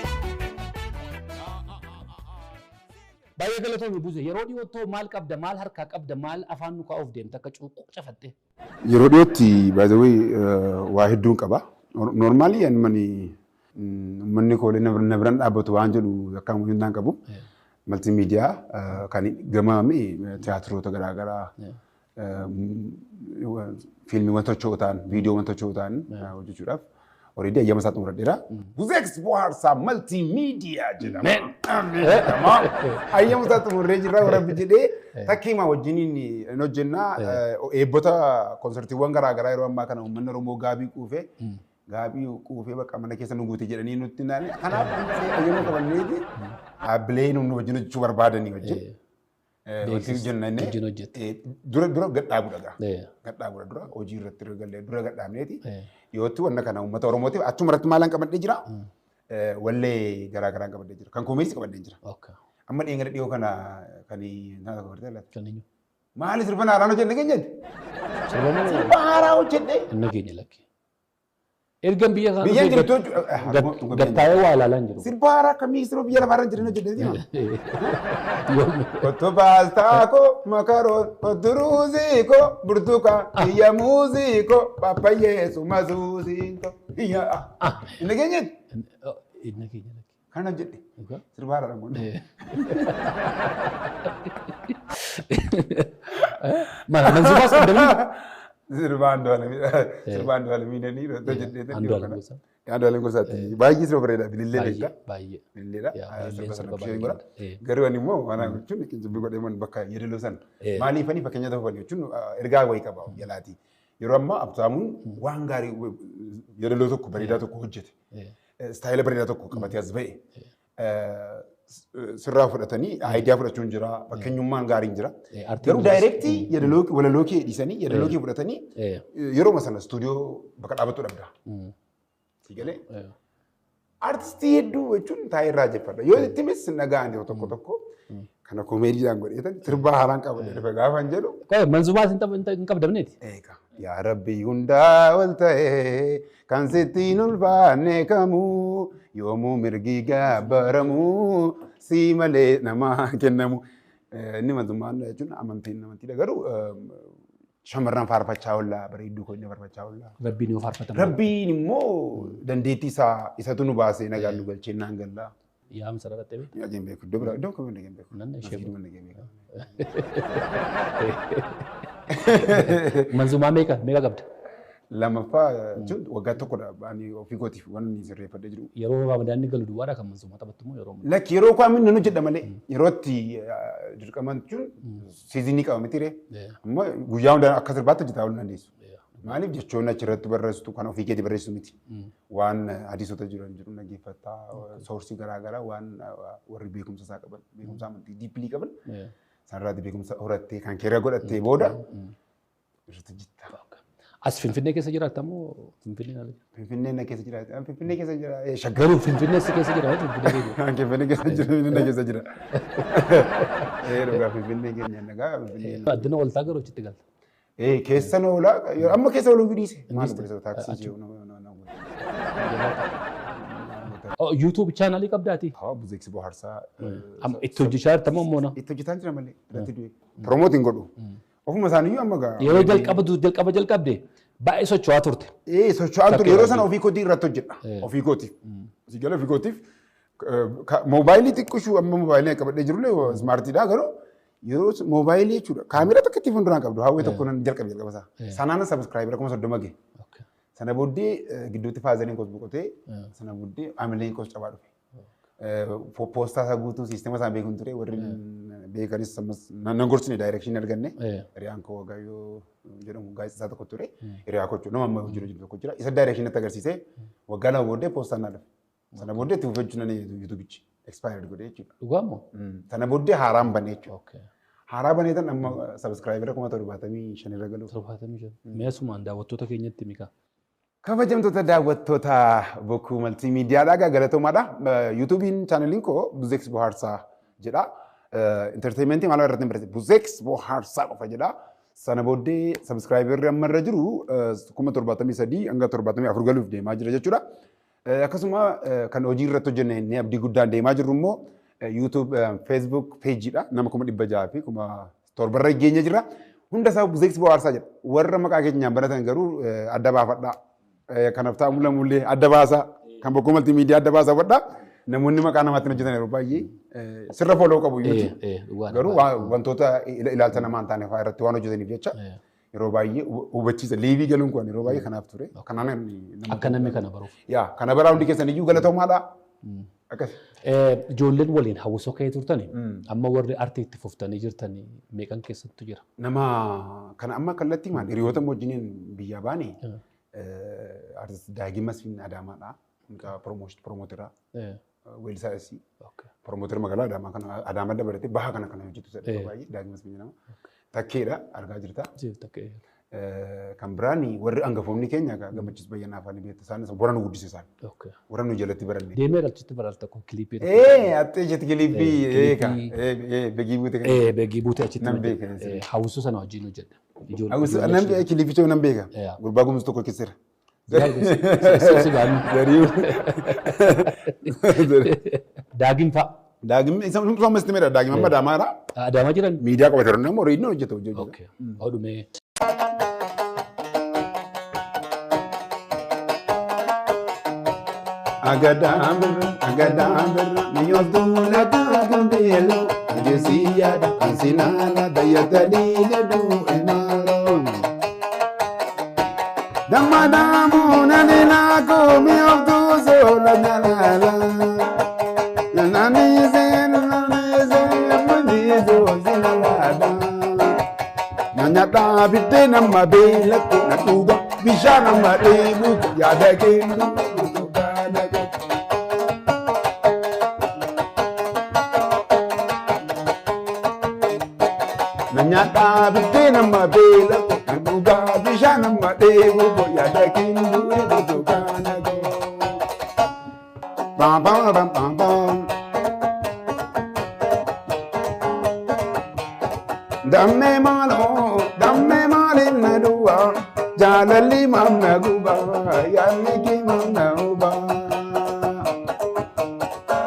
B: Baay'ee galatoomii Buze yeroo dhiyoottoo maal qabda maal harkaa qabda maal afaan nu kaa'uuf deemta akka cuuqqoo cafattee.
A: Yeroo dhiyootti by the way waa hedduun qaba. Normally ani uummanni koolee na biraan dhaabbatu waan jedhu akka hin qabu. Multimedia kan gamaame tiyaatiroota garaagaraa fiilmiiwwan socho'oo ta'an viidiyoowwan socho'oo ta'an hojjechuudhaaf already ayyama isaa xumuradheera. Buzeeks Bohaarsaa Multimedia jedhama. Ayyama isaa xumurree jirra warra jedhee takkiima wajjiniin hin hojjennaa eebbota konsertiiwwan garaagaraa yeroo ammaa kana uummanni Oromoo gaabii quufee bakka mana keessa nu guute jedhanii nutti naani. Kanaaf ayyama qabanneeti dhaabbilee nu wajjin hojjechuu barbaadanii wajjin.
B: Wajjin hojjette.
A: Dura dura gadhaabuudha gaa. Gadhaabuudha dura hojii irratti galee dura gadhaabneeti. Yootti wanna kana uummata Oromootiif achuma irratti maalaan qabadhee jira. Wallee garaa garaan qabadhee jira. Kan koomeessi qabadhee jira. Amma dhiyeenya dhiyoo kana kan naa tokko bartee laata.
B: Kan eenyu?
A: Maali sirba haaraan hojjenne keenyatti? Sirba haaraa hojjenne.
B: Inni keenya lakki. Ergan biyya kana
A: Biyya jirtu
B: gattaa'ee waa ilaalaa hin jiru.
A: Sirba haaraa akkamii sirba biyya lafaarra hin jirin hojjenne. Kottu paastaa koo makaroon kottu ruuzii koo burtukaan biyya muuzii koo paappayyee suma suusiin koo biyya. Inni keenyatti?
B: Inni keenya lakki.
A: Kana hojjedhe. Sirba haaraadha kun.
B: Mana manzumaas qabdanii?
A: Sirba Andu'aalamii hojjedhee
B: Andu'aalam Gosaa.
A: Andu'aalam Gosaatti baay'ee sirba bareedaa bilillee beektaa.
B: Baay'ee.
A: Bililleedha. Sirba sana ishee godha. Garuu ani immoo waan jechuun qinxibbii godhee man bakka yeedaloo sana. Maaliifanii fakkeenya tokko jechuun ergaa wayii qaba jalaati. Yeroo ammaa Abtaamuun waan gaarii yeedaloo tokko bareedaa tokko hojjete. Istaayila bareedaa tokko qabatee as ba'e. Sirraa fudhatanii aayidiyaa fudhachuun jira fakkeenyummaan gaariin jira. Garuu daayirektii walaloo kee dhiisanii yeedaloo kee fudhatanii yeroo sana istuudiyoo bakka dhaabattu dhabda. Siigalee artistii hedduu jechuun taa'ee irraa jeffadha. Yoo itti mis nagaan yeroo tokko tokko kana koomeediidhaan godheetan sirba haaraan qabadhe dhufe gaafa hin jedhu.
B: Manzumaas hin qabdamneeti.
A: Eega yaa Rabbi hundaa ol ta'ee kan sittiin ulfaanne kamuu yoomuu mirgi gaabbaramuu si malee namaa kennamu. Inni manzumaan jechuun amantiin amantiidha garuu Shamarran faarfachaa oollaa, bareedduu keenya faarfachaa oollaa.
B: Rabbiin yoo faarfatamu.
A: Rabbiin immoo dandeettii isaa isatu nu baasee nagaan nu galchee naan gallaa.
B: Yaamsa dhaqattee beektaa?
A: Dhageen beeku. Iddoo biraa iddoo kamiin dhageen beeku.
B: Nanna ishee
A: Masgiiduma dhageen beeku.
B: Manzumaa meeqa qabda?
A: Lammaffaa jechuun waggaa tokkodha ani ofii kootiif waan inni sirreeffadhee jiru.
B: Yeroo Ramadaanni galu duwwaadha kan manzumaa taphattu moo yeroo
A: Lakki yeroo kaamin nan hojjedha malee yeroo itti dirqaman jechuun season qaba miti ree. Amma guyyaa hundaa akka sirbaatti hojjetaa ooluu dandeessu. Maaliif jechoonni achirratti barreessitu kan ofii keetii barreessitu miti. Waan hadiisota jiran jiru dhaggeeffattaa, source garaagaraa, waan warri beekumsa isaa qaban, beekumsa amantii deeply qaban sanarraatti beekumsa horattee kan keera godhattee booda irratti hojjetta.
B: As Finfinnee keessa jiraatta moo Finfinnee ala?
A: Finfinnee na keessa jira. Finfinnee keessa jira. Shaggar.
B: Garuu Finfinnee si keessa jira, Finfinnee keessa jira.
A: Finfinnee keessa jira. Finfinnee keessa jira. Dhugaa Finfinnee keenya nagaa Finfinnee.
B: Addina ooltaa garuu achitti galta.
A: Keessa na oolaa, amma keessa ooluu dhiise. Maal godhe taaksii jiru.
B: YouTube channel qabdaati?
A: Haa, Buzeeksi Bohaarsaa.
B: Amma itti hojjechaa jirta moo moona?
A: Itti hojjetaa jira malee irratti du'e. Promote hin godhu. Ofuma isaaniiyyuu amma gaa.
B: Yeroo jalqaba jalqaba jalqabde baay'ee socho'aa turte.
A: Socho'aan ture, yeroo sana ofii kootii irratti hojjedha. Ofii kootiif. Si gala ofii kootiif. Moobaayilii xiqqishuu, amma moobaayilii qabadhee jirullee smartiidha, garuu yeroo moobaayilii jechuudha. Kaameraa tokko itti fuulduraan qabdu hawwee tokko nan jalqabe jalqaba isaa. Sanaan subscriber 30,000 gahe. Sana booddee gidduutti fatheriin koos boqotee, sana booddee amileen koos cabaa dhufe. Poostaa isaa guutuu siistema isaa beekuun ture, warri beekanis ammas nan gorsine, direction arganne. Hiriyaan koo Wagaayyoo jedhamu gaazexeessaa tokko ture. Hiriyaa koo jechuudha, nama amma hojii hojjetu tokko jira. Isa direction itti agarsiisee waggaa 2 booddee poostaan naa dhufe. Sana booddee itti fufee jechuun YouTubichi expired godhee jechuudha.
B: Dhugaa moo?
A: Sana booddee haaraan banee jechuudha. Haaraa banee tan amma subscriber 75,000 irra galuuf.
B: 75. Mee asumaan daawwattoota keenyatti mikaa.
A: Kabajamtoota daawwattoota Bokkuu Maltiimiidiyaadhaa, gaa galatoomaadha. YouTubeiin channeliin koo Buzeeks Bohaarsaa jedha. Entertainmentii maal irratti hin barreesse, Buzeeks Bohaarsaa qofa jedha. Sana booddee subscriberri amma irra jiru 73,000 hanga 74 galuuf deemaa jira jechuudha. Akkasuma kan hojii irratti hojjenne inni abdii guddaan deemaa jirru immoo YouTube, Facebook pageiidha. Nama 607,000rra geenye jira. Hunda isaa Buzeeks Bohaarsaa jedha. Warra maqaa keenyaan baratan garuu adda baafadhaa. Kanaaf ta'u lamullee adda baasaa. Kan Bokkuu Maltiimiidiyaa adda baasaa godhaa. Namoonni maqaa namaatti hojjetan yeroo baay'ee sirra follow qabu iyyuuti. Garuu wantoota ilaalcha namaa hin taane fa'aa irratti waan hojjetaniif jecha yeroo baay'ee hubachiisa. Live galuun kun yeroo baay'ee kanaaf ture. Kanaan
B: Akka namni kana baruuf.
A: Yaa, kana baraa hundi keessan iyyuu galatoomaadha. Akkas.
B: Ijoolleen waliin hawwisoo ka'ee turtani amma warri artii itti fuftanii jirtanii meeqan keessattu jira?
A: Nama kana amma kallattii maan hiriyoota wajjiniin biyyaa baane, artist Daagii Masfiin Adaamaadha. Mucaa promotera. Weellisaa SC. Promotera magaalaa Adaamaa kana, Adaamaa dabalatee baha kana kana hojjetu sadii baay'ee Daagii Masfiin jedhama. Takkeedha, argaa jirta. Kan biraan warri hangafoonni keenya Gammachiis Bayyanaa afaan beektu, isaanis warra nu guddise isaan. Warra nu jalatti baranne.
B: Deemee achitti baral tokko clip.
A: Attee jetti clip eeka begii buute kan.
B: Beegii buute achitti.
A: Nan beeka.
B: Hawwisoo sana wajjin hojjedha.
A: Nan clipicha nan beeka. Gurbaa gumuz tokko keesseera.
B: Si gaanii.
A: Zariyu.
B: Daagin fa'a.
A: Daagim isa ammas itti meedha, Daagim amma Adaamaadha.
B: Adaamaa jiran.
A: Miidiyaa qabateera, nama horii inni hojjetu hojii hojjeta.
B: Odhumee.
A: Agadaan birra, agadaan birra, mi'ooftuu lataa gambeeloo, ajeesiyyaadha, ansinaana, dayyatanii leduu emaaloo. Dammadaamu nani naako mi'ooftuu soola nyalaala. Nani seen, nani seen, mani soo sinalaadha. Nyaadhaa biddeen amma beelakko na dhuga, bishaan amma dheebu, yaada kennu. Nyaadhaa biddeen amma beelakko na dhuga, bishaan amma dheebu, yaada kennu. Bam bam bam bam bam. Dammee maaloo, dammee maaliin na duwwa, jaalalli maam na guba, yaadni kee maam na huba.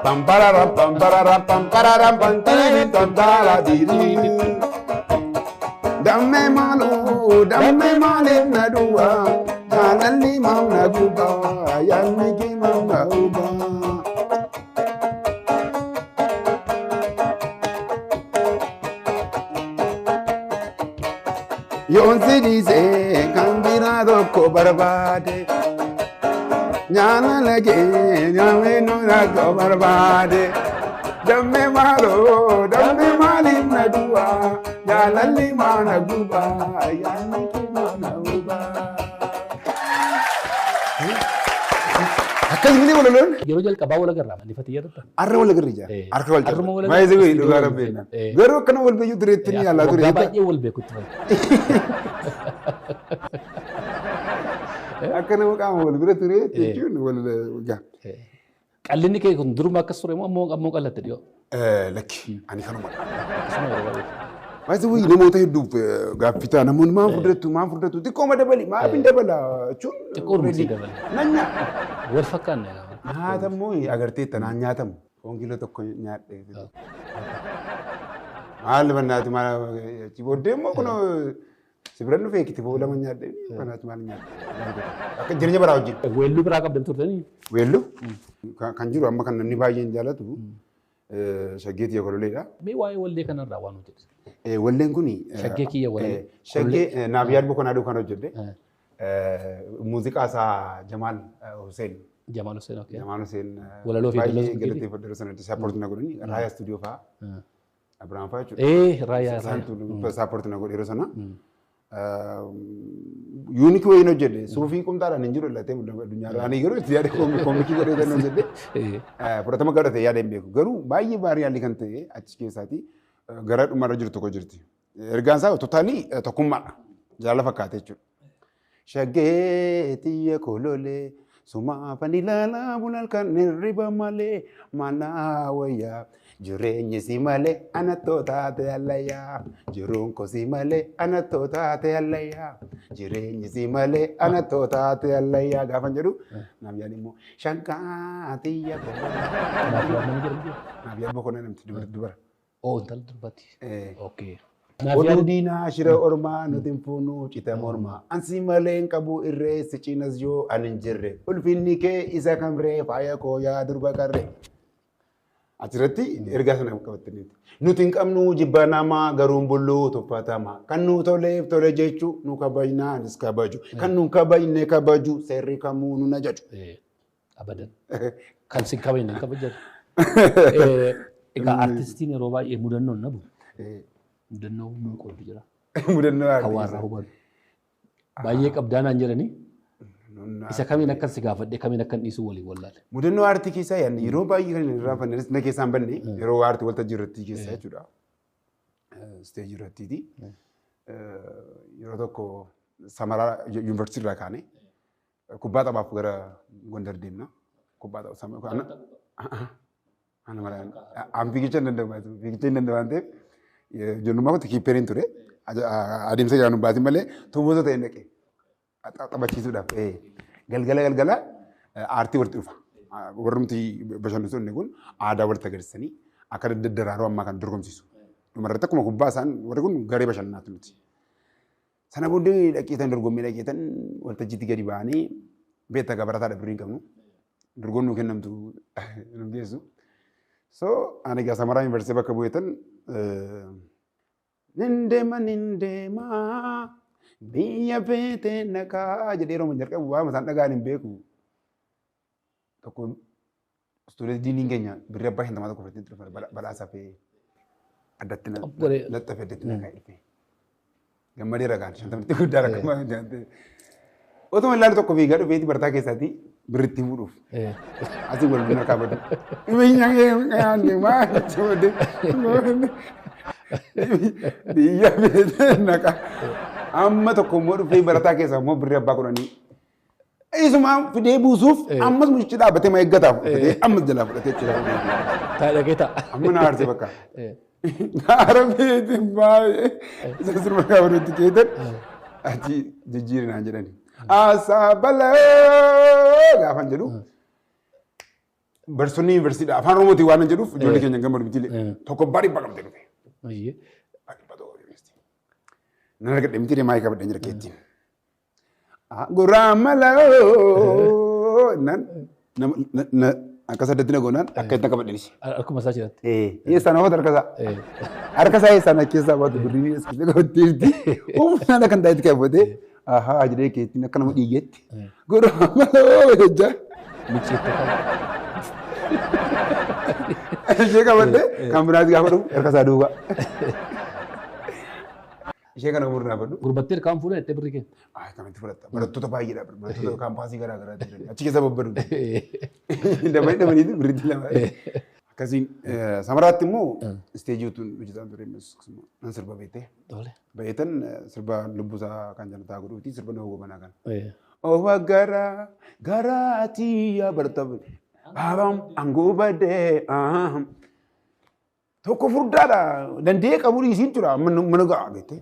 A: Pamparara pamparara pamparara pantiri pantara diri. Dammee maaloo dammee maaliif na duwwaa jaalalli maam na gubaa yaadni kee maam na hubaa. Yoon si dhiisee kan biraa tokko barbaade jaalala kee nyaamee nu tokko barbaade. Dammee maaloo dammee maaliif na duwwaa jaalalli maa na gubaa yaadni kee maa na hubaa. Akkas miti walaloon.
B: Yeroo jalqabaa wal agarraa maaliif yaadatta?
A: Arra wal agarri jaa. Harka wal
B: Arruma wal
A: jala. Baay'ee
B: agarra.
A: dhugaa rabbi jennaan. Garuu akkana wal beeyyuu tureetti ni yaalaa ture.
B: Waggaa baay'ee wal beekutti ture.
A: Akka nama qaama wal bira ture jechuun wal gaa.
B: Qallinni kee kun duruma akkas ture moo ammoo qallatte dhiyoo?
A: Lakki ani kanuma.
B: Akkasuma yeroo baay'ee.
A: Baay'ee wayii namoota hedduuf gaaffii ta'a. Namoonni maal furdattu maal furdattu xiqqooma dabali maaf hin dabala jechuun.
B: Xiqqoodhuma si dabala.
A: Nan nyaadha.
B: Wal fakkaanne.
A: Nyaatammoo agartee tanaan nyaatamu. Foon kiiloo tokko nyaadhe. Maal bannaati maal achi booddee immoo kun si bira dhufee kitifoo lama nyaadhe bannaati maal nyaadhe. Akka jireenya baraa wajjin.
B: Weelluu biraa qabdan turtanii?
A: Weelluu kan jiru amma kan namni baay'een jaalatu Shaggee Tiyya Kololeedha.
B: Mee waa'ee wallee kanarraa waan hojjete.
A: Walleen kun
B: Shaggee kiyya wallee.
A: Shaggee naaf yaad boqonnaa duukaan hojjedhe. Muuziqaa isaa Jamaal Hussein.
B: Jamaal Hussein okay.
A: Jamaal Hussein
B: Walaloo fi
A: baay'ee
B: dalasuu
A: galateeffadha yeroo sanatti saappoortii na godhani Raayyaa Istuudiyoo fa'aa Abiraam fa'aa jechuudha.
B: Raayyaa raayyaa.
A: Isaantu saappoortii na godhe yeroo sana. Yuunikii wayiin hojjedhe suufii qumxaadhaan hin jiru illatee addunyaarra ani yeroo itti yaade koomikii godhee kan hojjedhe fudhatama godhate yaada hin beeku garuu baay'ee baariyaalii kan ta'e achi keessaati gara dhumarra jiru tokko jirti. Ergaan isaa totaalii tokkummaadha jaalala fakkaate jechuudha. Shaggee tiyya kololee sumaafan ilaalaa bulal kan hirriba malee manaa wayyaa jireenyi si malee anattoo taate allayyaa jiruun koo si malee anattoo taate allayyaa jireenyi si malee anattoo taate allayyaa gaafan jedhu naaf yaad immoo shaggaa tiyya kololee.
B: Naaf yaad nama jedhamu jira.
A: Naaf yaad boqonnaa namti dubara.
B: Oo intala durbaatti. Okay.
A: Oduu diinaa shira ormaa nuti hin fuunu cita mormaa. Ansi malee hin qabu irree si cinas yoo ani hin jirre. Ulfinni kee isa kamree faaya koo yaa durba qarree. Achirratti ergaa sana qabattaniiti. Nuti hin qabnu jibba namaa garuu bulluu tuffatama. Kan nu toleef tole jechuu nu kabajnaa anis kabaju. Kan nu kabajne kabaju seerri kamuu nu najaju.
B: Abadan. Kan sin kabajne hin kabajan. Egaa artistiin yeroo baay'ee mudannoon nabu. Mudannoo nuu qoodu jira.
A: Mudannoo
B: Kan
A: aartii.
B: waarraa hubannu. Baay'ee qabdaa naan jedhanii isa kamiin akkan si gaafadhe kamiin akkan dhiisuu waliin wallaale.
A: Mudannoo aartii keessaa yaadne yeroo baay'ee kan hin irraanfanne na keessaa hin banne yeroo aartii waltajjii irratti keessa jechuudha. Isteejii irrattiiti. Yeroo tokko Samaraa yuunivarsiitii irraa kaane kubbaa taphaaf gara Gondar deemna. Kubbaa tapha ana mara an fiigicha hin danda'u fiigicha hin danda'u waan ta'eef ijoollummaa kootti kiipperiin ture. Adeemsa jiraan hin baasin malee tuuboota ta'e dhaqee taphachiisuudhaaf galgala galgala aartii walitti dhufa. Warrumti bashannansiisonni kun aadaa walitti agarsiisanii akka daddaraaroo ammaa kan dorgomsiisu. Dhumarratti akkuma kubbaa isaan warri kun garee bashannanaatu nuti. Sana booddee dhaqeetan dorgommii dhaqeetan waltajjiitti gadi ba'anii beektaa gabarataadha birrii hin qabnu. Dorgommii nuu kennamtu nu geessu. So ani egaa Samaraa yuunivarsiitii bakka bu'eetan nin deema nin deema biyya feetee naqaa jedhee yeroo jalqabu waan isaan dhagaan hin beeku. Tokko istuudiyoon diiniin keenya birrii abbaa 50 tokko fudhatee dhufe badhaasa fi addatti laxxafe addatti na kaa'ee dhufe. Gammadee ragaan 50tti guddaa rakkama. Otuma ilaalu tokko fiigaa dhufeeti barataa keessaati birritti fuudhuuf. Asii wal bina kaabatu. Biyya feetee naqa. Amma tokko immoo dhufee barataa keessaa immoo birrii abbaa 10. Isuma fidee buusuuf ammas mucichi dhaabbatee ma eeggataaf fidee ammas jalaa fudhatee jechuudha.
B: Taa'ee dhaqee ta'a.
A: Amma na aarse bakka. Gaara feetiin baay'ee isa sirba gaafa keetan achi jijjiirinaan jedhani. Asabalee gaafan jedhu barsiisonni yuunivarsiitiidha afaan Oromootiin waan jedhuuf ijoollee keenya gammadu mitiilee tokko barii baqamtee dhufe. Nan argadhe miti maayikii qabadheen jira keettiin. Gurraan maloo nan akka saddatti na goonaan akka itti qabadhenis.
B: Akkuma isaa jiratti.
A: Eessaan hawwata harka isaa. Harka isaa eessaan keessaa baatu birrii as keessa qabatteerti. Humnaan akkan taa'etti qabatee ahaa jedhee keettiin akka nama dhiigeetti. Gurraan maloo jechaa.
B: Micciirtee qaba.
A: Ishee qabadhee kan biraatti gaafa dhufu harka isaa duuba. Ishee kana umurri naafadhu.
B: Gurbattee harkaan fuudhan jettee birrii kenna.
A: Ay, kamitti fudhatta? Barattoota baay'eedha. Barattoota kaampaasii garaa garaatti jiran. Achi keessa babbadu. Dabanii dabaniitu birriitti lama. Akkasiin samaraatti immoo isteejii utuun hojjetaan ture nan sirba beektee.
B: Tole.
A: Baay'eetan sirba lubbusaa kan jannataa godhuuti sirba nama gobanaa kana. Owa gara garaatii yaa barattoota. Baabam angoo badee. Tokko furdaadha. Danda'ee qabu dhiisiin jira. Mana ga'a beektee.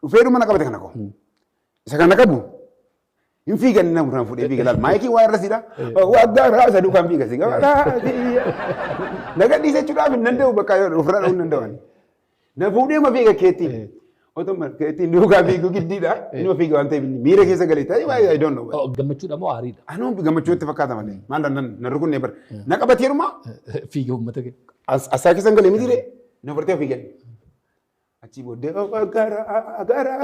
A: Dhufeeru mana qabate kana koo. Isa kana qabu. Hin fiigan nama kana fuudhee fiiga laal. Maayikii waa irra siidha. Waa garaa isa duukaan fiiga si qaba. Naga dhiise jechuudhaaf hin danda'u bakka ofirraa dha'uu hin danda'u. Na fuudhee ma fiiga keettiin. Otoo keettiin duukaa fiigu giddiidha. Inni fiiga waan ta'eef miira keessa galee ta'e baay'ee I don't know.
B: Gammachuudha moo aariidha?
A: Anuu gammachuutti fakkaata malee. Maal nan rukunnee bara. Na qabateeruma.
B: Fiiga uummata kee.
A: Asaa keessa galee miti ree. Na furtee fiigan. Achi booddee gara gara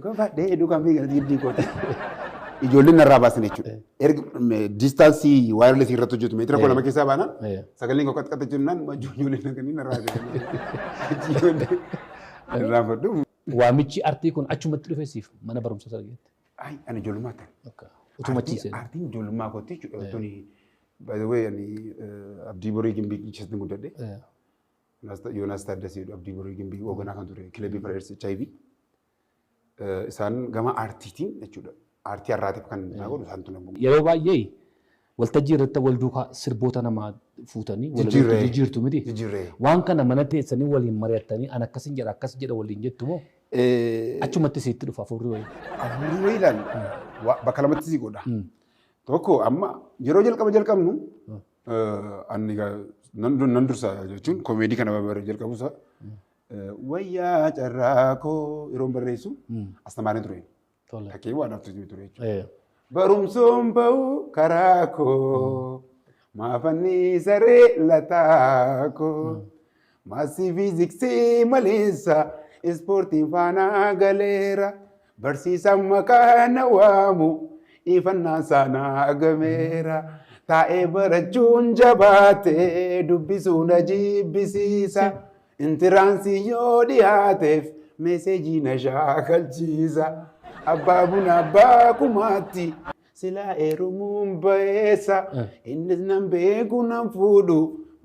A: gofadhee duukaan fiigan giddii kooti. Ijoolleen narraa baasan jechuudha. Erga distance wireless irratti hojjetu meetira 2,000 keessaa baanaan sagaleen koo qaxqaxa jennaan ijoolleen naqanii narraa baasan. Achi booddee irraa fudhu.
B: Waamichi artii kun achumatti dhufe siif mana barumsaa sana geette.
A: Ay, ani ijoollummaa ta'e.
B: Utuma achiisee.
A: Artiin ijoollummaa kootti jechuudha. Tuni by the way ani Abdii Borii Gimbii keessatti guddadhe. Yoonaas Taaddasee Abdii Borii Gimbii hoogganaa kan ture kilabii Fireers HIV. Isaan gama aartiitiin jechuudha. Aartii har'aatiif kan naa godhu isaan tun.
B: Yeroo baay'ee waltajjii irratti wal duukaa sirboota namaa fuutanii wal
A: Jijjiirree.
B: jijjiirtu miti.
A: Jijjiirree.
B: Waan kana mana teessanii waliin mari'attanii an akkasin jedha akkas jedha waliin jettu moo achumatti sitti dhufa hafuurri wayii?
A: Hafuurri wayii ilaali. Bakka lamatti si godha. Tokko amma yeroo jalqaba jalqabnu ani nan dursa jechuun koomeedii kana jalqabu isa wayyaa carraa koo yeroo barreessu astamaariin ture. Takkee waan haftu ture jechuudha. Barumsoon ba'u karaa koo maafanni saree lataa koo maasii fiiziksii maleessa ispoortiin faanaa galeera barsiisaan maqaa na waamu ifannaan saanaa gameera taa'ee barachuun jabaatee dubbisuu na jibbisiisa entrance yoo dhiyaateef meeseejii na shaakalchiisa abbaa buna abbaa kumaatti silaa heerumuun ba'eessa innis nan beeku nan fuudhu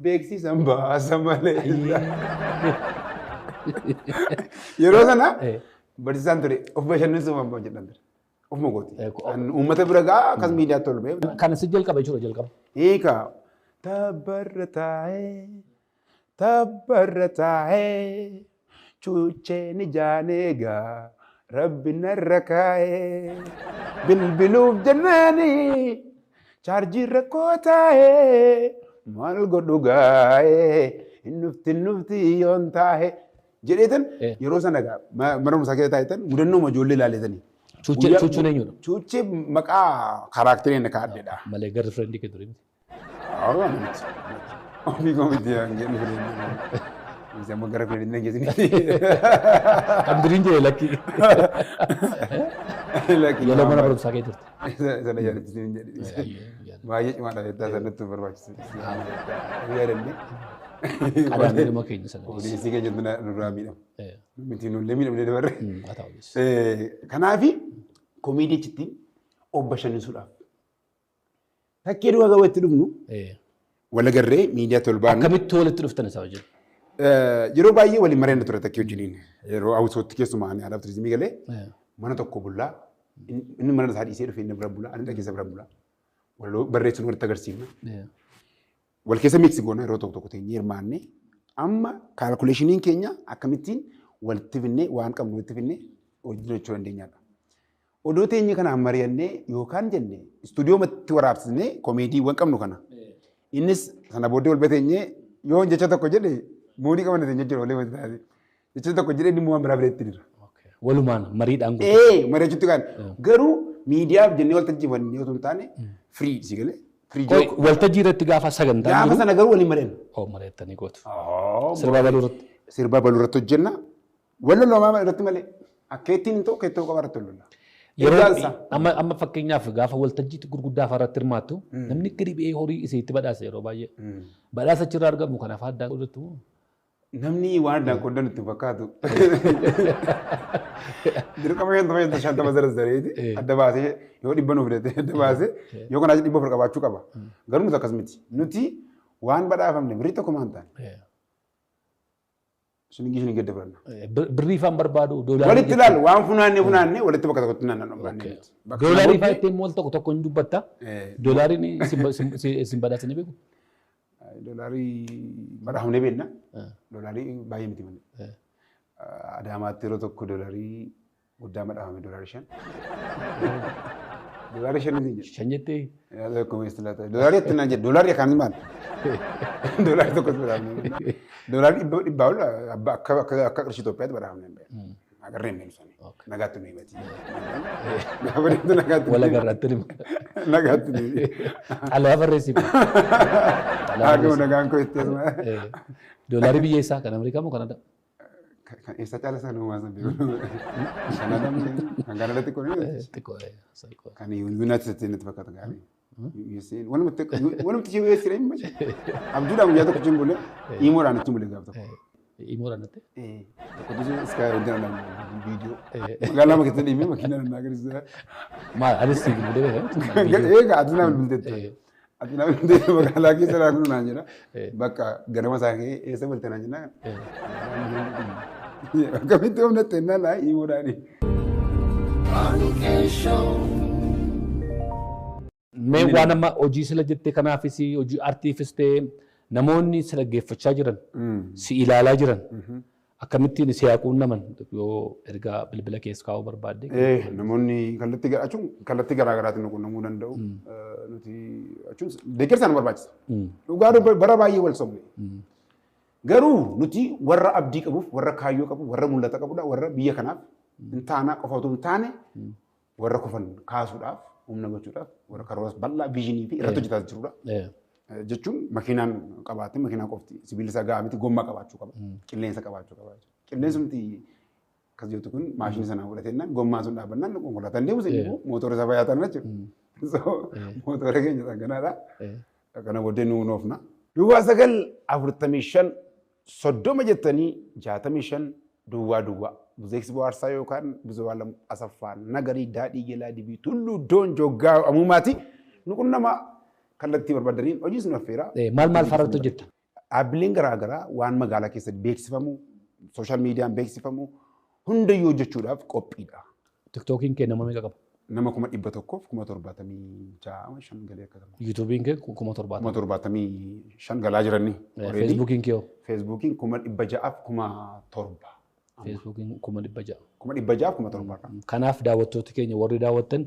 A: beeksisan baasa malee. Yeroo sana barsiisaan ture of bashannansuuf amma jedhan ture. Ofuma gooti. Uummata bira gaa akkas miidiyaatti ol ba'e.
B: Kana si jalqaba jechuudha jalqaba.
A: Hiika tabbarra taa'ee tabbarra taa'ee cuucheen ijaan eegaa rabbi narra kaa'ee bilbiluuf jennaani chaarjii rakkoo taa'ee maal godhu gaa'ee innufti innufti yoon taa'ee jedheetan yeroo sana gaa mana barumsaa keessa taa'etan mudannoo ijoollee ilaaletanii.
B: Cuuchuun eenyudha?
A: Cuuchee maqaa kaaraakterii inni kaa'adheedha.
B: Malee garri friend kee ture miti.
A: Awwa miti. Ofii koo miti jedhu friend. Miti amma gara friend na geessini.
B: Kan duriin jedhe lakki.
A: Lakki.
B: Yeroo mana barumsaa kee turte.
A: Sana yaadachiisu hin jedhu. Baay'ee cimaadha jettaa sanatti barbaachisu. Yaadannee.
B: Qadaamee dhuma keenya sana.
A: Odeessii keenya nurraa miidhamu. Miti nullee miidhamnee dabarre.
B: Haa ta'u.
A: Kanaafi koomeedii achitti of bashannansuudhaaf. Takkee duwwaa gaafa itti dhufnu wal agarree miidiyaatti ol baanu.
B: Akkamitti walitti dhuftan isaa wajjin?
A: Yeroo baay'ee waliin mari'anna ture takkee wajjiniin. Yeroo hawwisootti keessumaa ani aadaa turizimii galee mana tokko bullaa inni mana isaa dhiisee dhufee inni bira bulaa ani dhageessa bira bulaa. Waloo barreessuun walitti agarsiifna. Wal keessa mix goona yeroo tokko tokko teenyee hirmaannee amma calculationiin keenya akkamittiin walitti finnee waan qabnu walitti finnee hojjechuu dandeenyaadha. Odoo teenye kanaan mari'annee yookaan jenne istuudiyoo matti waraabsisnee koomeediiwwan qabnu kana. Innis sana booddee wal bateenyee yoo jecha tokko jedhe moodii qabanne teenye jira walii walitti taate. Jecha tokko jedhee inni waan biraa bireetti jira.
B: Walumaan mariidhaan gootu.
A: Ee, mari'achuutti kan garuu miidiyaaf jennee waltajjii wanneen otoo hin taane firii si galee firii
B: Qoy,
A: joke.
B: waltajjii irratti gaafa sagantaan
A: Gaafa
B: jiru
A: sana garuu waliin mari'anna.
B: Oh, mari'attanii gootu. Sirbaa baluu irratti.
A: Sirbaa baluu irratti hojjenna. Wal loloomaa irratti malee akka ittiin hin ta'u keettoo qaba irratti wal lola.
B: Yeroo
A: Ergaansa.
B: amma fakkeenyaaf gaafa waltajjii gurguddaa fa'aa irratti hirmaattu, namni gadi ba'ee horii isiitti badhaasa yeroo baay'ee. Badhaasa achirraa argamu kana afaan addaan qooddattu moo?
A: Namni waan addaan qooddan itti hin fakkaatu. Dirqama 50 50 zarazareeti adda baasee yoo 100 nuuf fidate adda baasee yoo kanaa 400 qabaachuu qaba. Garuu nuti akkas miti. Nuti waan badhaafamne birrii tokko maan taane. Shilingii shilingii adda fudhanna.
B: Birrii faan barbaadu doolaarii.
A: Walitti ilaalu, waan funaannee funaannee walitti bakka tokkotti naannoo barbaanne.
B: Doolaarii faa ittiin wal tokko tokko hin dubbatta. Doolaariin isin badhaasanii beeku?
A: Doolaarii badhaafamnee beekna. Doolaarii baay'ee miti malee. Adaamaatti yeroo tokko doolaarii guddaa badhaafame, $5. $5 miti jedhu.
B: 5 jettee?
A: Yaada tokko meeshaa laata. Doolaarii itti naan jedhu. Doolaarii akkaan maal? Doolaarii tokkos badhaafamne. Doolaarii 100 ol akka qarshii Itoophiyaatti badhaafamne hin beeknu. Agarree hin beeknu sanii. Nagaatti nu himati. Gaafa deemtu nagaatti nu
B: Wal
A: himati.
B: agarraatti nima.
A: Nagaatti nu himati.
B: Xalayaa barreessiif. Xalayaa
A: Haa ga'u
B: barreessiif.
A: nagaan koo itti asuma.
B: Doolaarii biyya isaa kan Ameerikaa moo Kanaadaa?
A: Kan eessa caala sana uumaa sana beeku. Kanaadaa kan Kanaadaatti xiqqoo ni
B: Xiqqoo xiqqoo.
A: Kan United States natti fakkaata gaarii. USA walumatti USA dha hin Abjuudhaan guyyaa tokko achiin bulee imoodhaan achiin bulee gaaf tokko.
B: Imoodhaan natti?
A: Tokkotu iska hojjetan viidiyoo. Magaalaa lama keessa deemee makiinaa nan agarsiisa.
B: Maal, anis si bilbilee beekaa?
A: Egaa ati naa bilbilteetta. Ati naa bilbilteetta, magaalaa keessa naa kun naan jedha. Bakka ganama isaa ka'ee eessa bulte naan jenna. Akkamitti humna ta'e naa imoodhaani.
B: Mee waan amma hojii sila jette kanaafis, hojii artiifis ta'e, namoonni si dhaggeeffachaa jiran, si ilaalaa jiran, akkamittiin si haa quunnaman yoo ergaa bilbila keessa kaa'uu barbaadde?
A: Namoonni kallattii jechuun kallattii garaa garaatiin nu quunnamuu danda'u. Nuti jechuun deeggarsa nu barbaachisa. Dhugaa bara baay'ee wal sobne. Garuu nuti warra abdii qabuuf, warra kaayyoo qabu, warra mul'ata qabudha, warra biyya kanaaf hin taanaa qofa otoo hin taane warra kufan kaasuudhaaf, humna gochuudhaaf, warra karoora bal'aa vision fi irratti hojjetaa jirudha. Jechuun makiinaan qabaate makiinaa qofti sibiilli isaa gahaa miti, gommaa qabaachuu qaba. Qilleensa qabaachuu qaba. Qilleensumti akkas jettu kun maashinii sana fudhatennaan gommaan sun dhaabbannaan konkolaataan deemu sin immoo mootora isaa fayyaa ta'an jechuudha. So mootora keenya dhanganaadha. Kana booddee nu noofna. 09 45 30 jettanii 65 00 Buzeeksi Bohaarsaa yookaan Buzawaalam Asaffaa Nagarii Daadhii Gelaa Dibii Tulluu Doon Joggaa Amuumaati. Nu qunnama kallattii barbaadaniin hojiis nu affeera.
B: Maal maal fa'aarratti hojjetta?
A: Dhaabbileen garaa garaa waan magaalaa keessatti beeksifamu, social mediaan beeksifamu hundayyuu hojjechuudhaaf qophiidha.
B: Tiktookiin kee nama meeqa qaba?
A: Nama 176,000 galee akka ta'u.
B: Yuutuubiin kee 70,000.
A: 75,000 galaa jiranii.
B: Feesbuukiin kee hoo?
A: Feesbuukiin 607,000.
B: Feesbuukiin 600,000.
A: 607,000.
B: Kanaaf daawwattoota keenya warri daawwattan,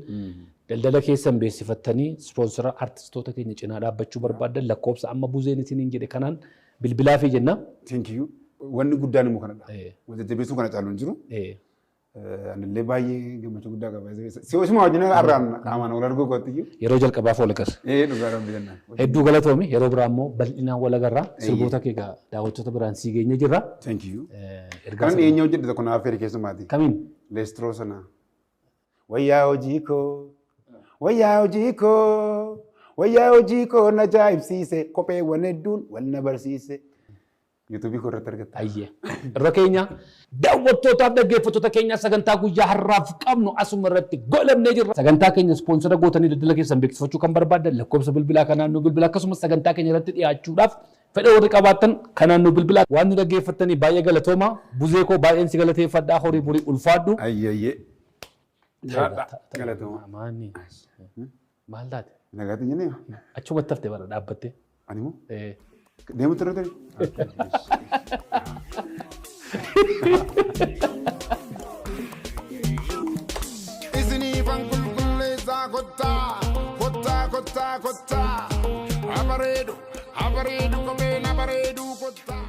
B: daldala keessan beeksifattanii sponsor artistoota keenya cinaa dhaabbachuu barbaaddan, lakkoofsa amma Buzeen isiniin jedhe kanaan bilbilaa fi jenna.
A: Thank you. Wanni guddaan immoo kanadha. Wal jajjabeessuu kana caalu hin jiru. Anillee baay'ee gammachuu guddaa qaba. Si osuma wajjin har'aan qaamaan wal arguu kootti iyyuu.
B: Yeroo jalqabaaf wal agarra.
A: Ee, dhugaa rabbi jennaan.
B: Hedduu galatoomi, yeroo biraa immoo bal'inaan wal agarra. Sirboota kee egaa daawwattoota biraan sii geenye jirra.
A: Thank you.
B: Ergaa
A: Kan dhiyeenya hojjedhe tokko naaf fedhe keessumaati.
B: Kamiin?
A: Leestiroo sana. Wayyaa hojii koo, wayyaa hojii koo, wayyaa hojii koo na ajaa'ibsiise, kopheewwan hedduun wal na barsiise. Yuutuubii koo irratti argatta.
B: Ayyee. Irra keenya daawwattootaaf dhaggeeffattoota keenya, sagantaa guyyaa har'aaf qabnu asuma irratti goolabnee jirra. Sagantaa keenya sponsor gootanii daldala keessan beeksifachuu kan barbaadan lakkoofsa bilbilaa kanaan nu bilbila, akkasumas sagantaa keenya irratti dhiyaachuudhaaf fedha warri qabaattan kanaan nu bilbila. Waan nu dhaggeeffattanii baay'ee galatooma. Buzee koo, baay'een si galateeffadhaa, horii burii ulfaadhu.
A: Ayyayyee. Jiraadha. Galatooma.
B: Maanni maal taate?
A: Nagaatti jennee?
B: Achumatti haftee bara dhaabbattee.
A: Ani moo?
B: Eh.
A: Deemutti irra ture?
C: Isiniifan qulqulleessaa, kottaa kottaa kottaa kottaa, abareedu abareedu kopheen abareedu kottaa.